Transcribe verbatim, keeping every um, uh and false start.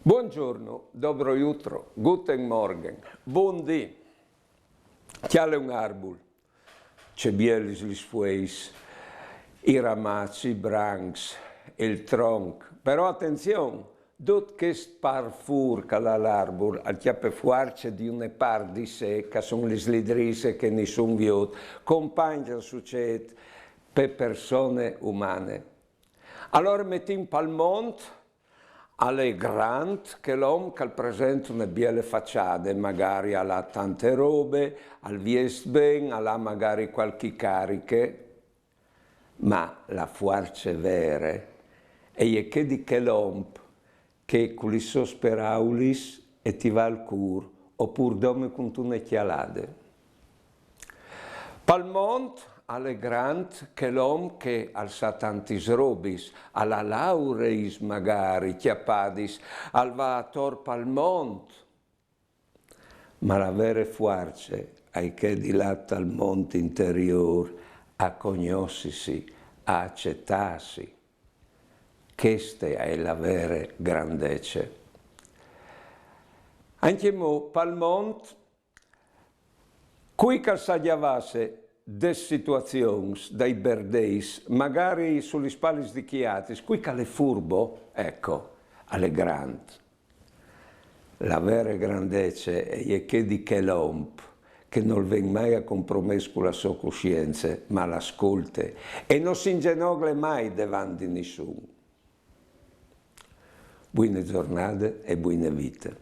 Buongiorno, dobro jutro, guten Morgen, bundì. Cjale un arbul, ce bielis lis fueis, i ramaçs, i brancs, il tronc. Però atenzion, dut chest parfur che al à l'arbul al cjape fuarce di une part di se, che a son lis lidris che nissun viôt, compagn, al sucêt pe persone umane. Alore metìn pal mont, al è grant chel om che al presenta une biele façade, magari al à tante robe, al viest ben, al à magari cualchi cariche, ma la fuarce vere e je chê di chel om che cu lis sôs peraulis e ti va al cûr, opûr dome cuntune cjalade. Pal mont al è grant chel om che al sa tantis robis, al à laureis magari cjapadis, al va ator pal mont. Ma la vere fuarce e je chê di lâ tal mont interiôr, a cognossisi, a acetâsi. Cheste e je la vere grandece. Ancjemò pal mont, cui che al sa gjavâsi des situazions, dai berdeis, magari su lis spalis di chei altris, cui che al è furbo, eco, al è grant. La vere grandece e je chê di chel om che nol ven mai a compromès cu la sô cussience, ma la scolte e no si ingenogle mai devant di nissun. Buine zornade e buine vite.